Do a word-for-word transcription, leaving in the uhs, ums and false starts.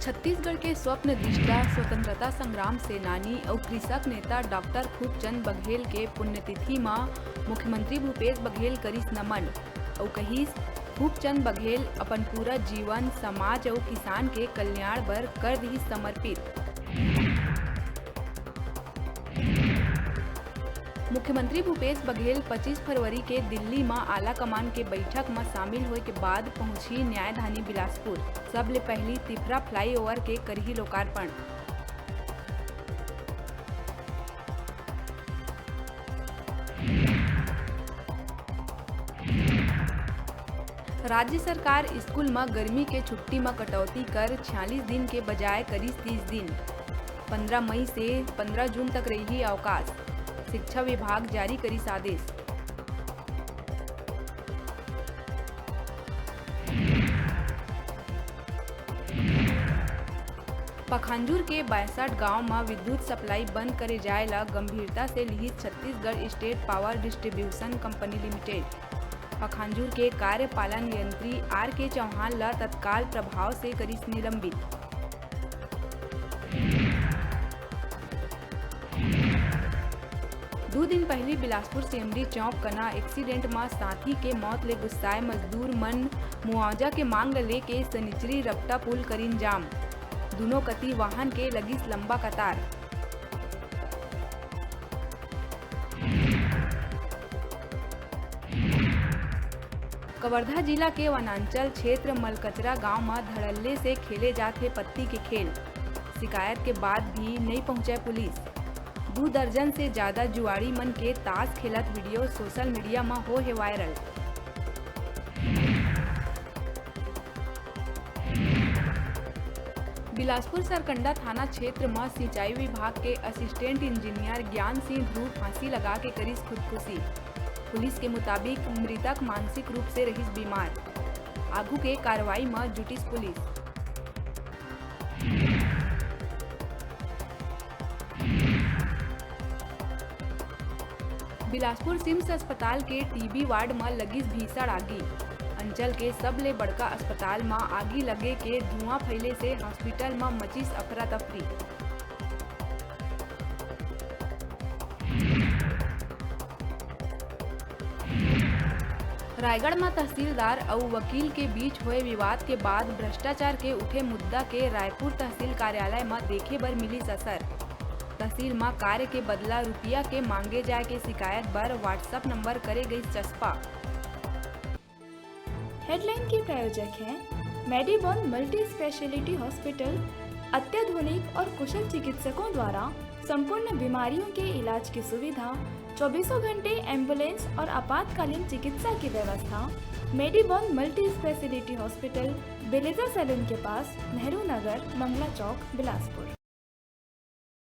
छत्तीसगढ़ के स्वप्न दृष्टा स्वतंत्रता संग्राम सेनानी अउ कृषक नेता डॉक्टर खूबचंद बघेल के पुण्यतिथि म मुख्यमंत्री भूपेश बघेल करिस नमन अउ कहिस, खूबचंद बघेल अपन पूरा जीवन समाज अउ किसान के कल्याण बर कर दिस समर्पित। मुख्यमंत्री भूपेश बघेल पच्चीस फरवरी के दिल्ली म आला कमान के बैठक म शामिल होय के बाद पहुंची न्यायधानी बिलासपुर। सबले पहिली तिफरा फ्लाईओवर के करही लोकार्पण। राज्य सरकार स्कूल म गर्मी के छुट्टी म कटौती कर छियालीस दिन के बजाय करिस तीस दिन। पंद्रह मई से पंद्रह जून तक रही अवकाश, शिक्षा विभाग जारी करिस आदेश। पखांजूर के बायसठ गांव म विद्युत सप्लाई बंद करे जाय ल गंभीरता से लिहिस Chhattisgarh state power distribution company limited. Pakhanjur के कार्यपालन यंत्री आर के चौहान ल तत्काल प्रभाव से करिस निलंबित। दू दिन पहिली बिलासपुर सीएमडी चौक कना एक्सीडेंट म साथी के मौत ले गुस्साए मजदूर मन मुआवजा के मांग ल लेके सनिचरी रपटा पुल करिन जाम। दूनों कति वाहन के लगिस लंबा कतार। कवर्धा जिला के वनांचल क्षेत्र मलकचरा गांव म धड़ल्ले से खेले जात हे पत्ती के खेल। शिकायत के बाद भी नइ पहुंचे पुलिस। दू दर्जन से जादा जुआड़ी मन के ताश खेलत वीडियो सोशल मीडिया म हो हे वायरल। बिलासपुर सरकंडा थाना क्षेत्र म सिंचाई विभाग के असिस्टेंट इंजीनियर ज्ञान सिंह ध्रुव फांसी लगा के करिस खुदकुशी। पुलिस के मुताबिक, मृतक मानसिक रूप से रहिस बीमार। आगू के कार्रवाई म जुटिस पुलिस। बिलासपुर सिम्स अस्पताल के टीबी वार्ड म लगिस भीषण आगी। अंचल के सबले बड़का अस्पताल म आगी लगे के धुआं फैले से हॉस्पिटल म मचिस अफरा तफरी। रायगढ़ म तहसीलदार अउ वकील के बीच होए विवाद के बाद भ्रष्टाचार के उठे मुद्दा के रायपुर तहसील कार्यालय म देखे बर मिलिस असर। तहसील म कार्य के बदला रुपया के मांगे जाय के शिकायत बर WhatsApp नंबर करे गइस चस्पा। हेडलाइन के प्रायोजक हैं मेडीबॉन मल्टी स्पेशलिटी हॉस्पिटल। अत्याधुनिक और कुशल चिकित्सकों द्वारा संपूर्ण बीमारियों के इलाज की सुविधा, चौबीसों घंटे एम्बुलेंस और आपातकालीन चिकित्सा की व्यवस्था। मेडीबॉन मल्टी स्पेशलिटी हॉस्पिटल, बेलेजा सैलून के पास, नेहरू नगर, मंगला चौक, बिलासपुर।